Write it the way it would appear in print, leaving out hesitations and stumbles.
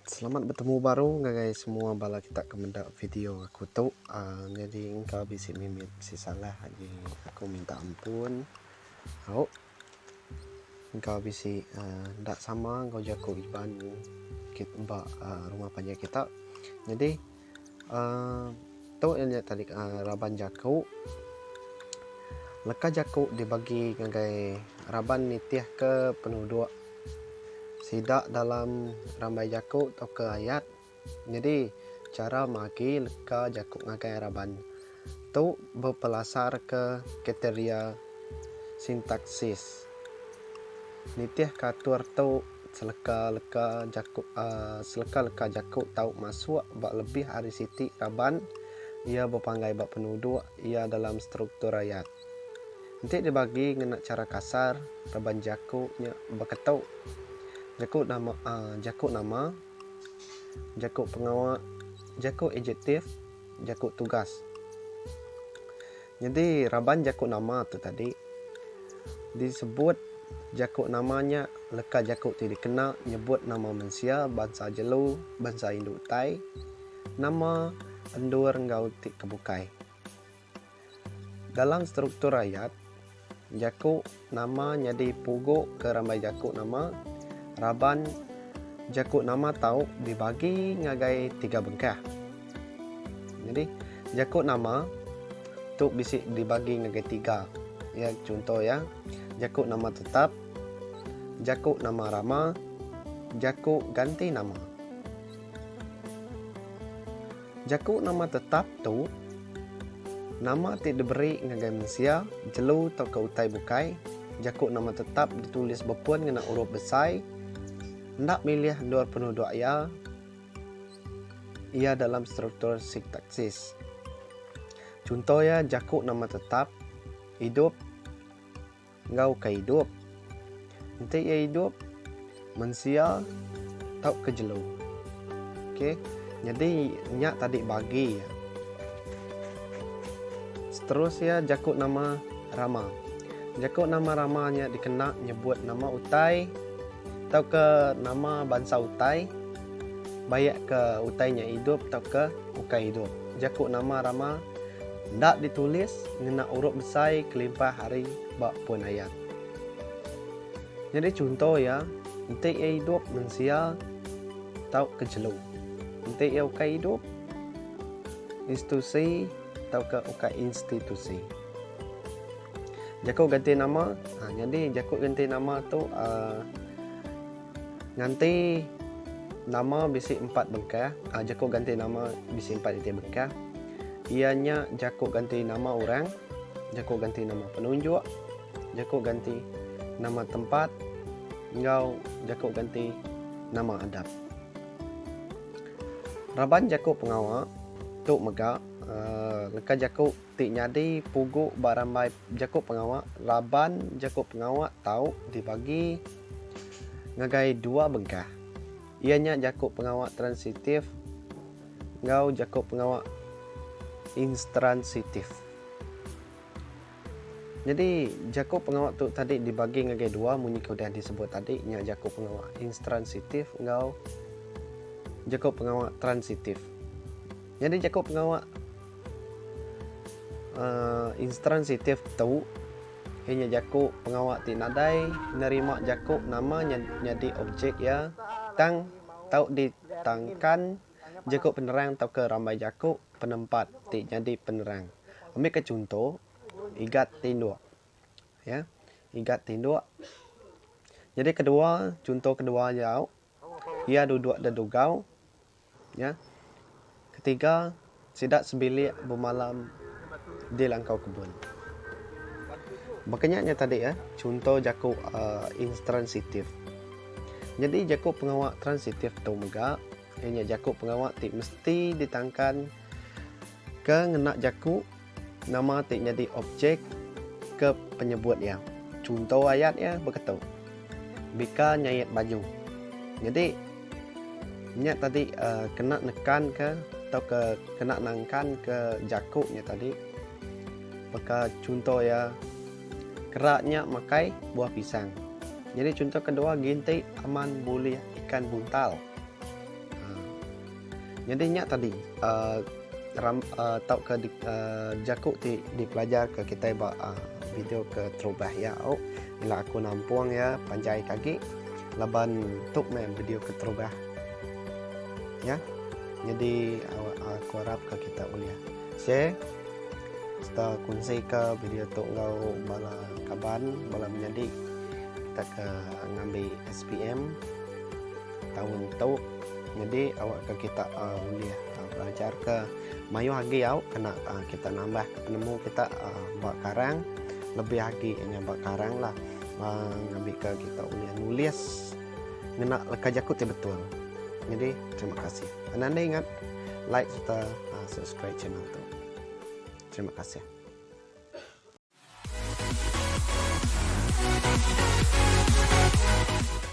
Selamat betemu baru ngagai semua bala kita ke meda video aku tu uhh nyadi engka bisi mimit bisi salah agi aku minta ampun au engka bisi uhh enda sama enggau jaku Iban ba rumah panjai kita. Nyadi uhh tu iya nya tadi uhh raban jaku. Leka jaku dibagi ngagai raban nitihka penuduk. Sida dalam rambai jaku tauka ayat. Nyadi, chara magi leka jaku ngagai raban tu bepelasarka kriteria sintaksis. Nitihka atur tu, seleka leka jaku seleka leka jaku tau masuk ba lebih ari siti raban iya bepanggai ba penuduk iya dalam struktur ayat. Enti dibagi ngena chara kasar, raban jaku nya beketu. Jaku nama jaku nama, jaku pengawa, jaku adjektif, jaku tugas. Nyadi raban jaku nama tu tadi disebut jaku nama nya leka jaku ti dikena nyebut nama mensia, bansa jelu, bansa indu utai, nama endur enggau ti ke bukai. Dalam struktur ayat, jaku nama nyadi pugu ke rambai jaku nama. Raban jaku nama tau dibagi ngagai tiga bengkah. Nyadi, jaku nama tu bisi dibagi ngagai tiga. Iya chunto iya, jaku nama tetap, jaku nama rama, jaku ganti nama. Jaku nama tetap tu nama ti diberi ngagai mensia, jelu tauka utai bukai. Jaku nama tetap ditulis bepun ngena urup besai enda milih endur penuduk iya iya dalam struktur sintaksis. Chunto iya jaku nama tetap idup. Enggau ukai idup. Enti iya idup, mensia tauka jelu. Okey, nyadi nya tadi bagi iya. Seterus iya jaku nama rama. Jaku nama rama nya dikena nyebut nama utai tauka nama bansa utai baik ke utai nya idup tauka ukai idup. Jaku nama rama Enda ditulis ngena urup besai kelimpah ari ba pun ayat. Nyadi chunto iya, enti iya idup mensia tauka jelu. Enti iya ukai idup, institusi tauka ukai institusi. Jaku ganti nama, ha, nyadi jaku ganti nama tu uhh nganti nama bisi empat bengkah, uhh jaku ganti nama bisi empat iti bengkah. Iya nya jaku ganti nama orang, jaku ganti nama penunjuk, jaku ganti nama tempat enggau jaku ganti nama adap. Raban jaku pengawa tu mega uhh leka jaku ti nyadi pugu ba rambai jaku pengawa raban jaku pengawa tau dibagi ngagai dua bengkah iya nya jaku pengawa transitif enggau jaku pengawa intransitif. Nyadi jaku pengawa tu tadi dibagi ngagai dua munyi ke udah disebut tadi nya jaku pengawa intransitif enggau jaku pengawa transitif. Nyadi jaku pengawa uhh intransitif tu iya nya jaku pengawa ti nadai nerima jaku nama nyadi objek iya tang tau ditangkan Jaku penerang tauka rambai jaku penempat ti nyadi penerang. Ambika chunto, igat tinduk. Ya. Igat tinduk. Nyadi kedua, chunto kedua jau, iya duduk dedugau. Ya. Ketiga, sida sebilik bemalam di langkau kebun. Baka nya nya tadi ya, chunto jaku uhh intransitif. Nyadi jaku pengawa transitif tu mega iya nya jaku pengawa ti mesti ditangkan ke ngena jaku nama ti nyadi objek ke penyebut iya. Chunto ayat iya beketu, Bika nyait baju. Nyadi nya tadi uhh kena nekan ke tauka kena nangkan ke jaku nya tadi baka chunto iya. Kera nya makai buah pisang. Nyadi chunto kedua ginti aman bulih ikan buntal. Nyadi nya tadi uhh ram uhh tauka uhh jaku ti dipelajarka kitai ba uhh video ke terubah iya au. Ila aku nampung iya panjai ke agi laban tu meh video ke terubah iya. Nyadi aku arap ka kita ulih share serta kunsika video tu enggau bala kaban bala menyadi kita ke ngambi SPM. Taun tu nyadi awakka kita ulih belajarka mayuh agi au kena kita nambahka penemu kita ba karang lebih agi inya ba karang lah ngambika kita ulih nulis ngena leka jaku ti betul. Nyadi terima kasih. Anang enda ingat like serta subscribe channel tu. Terima kasih.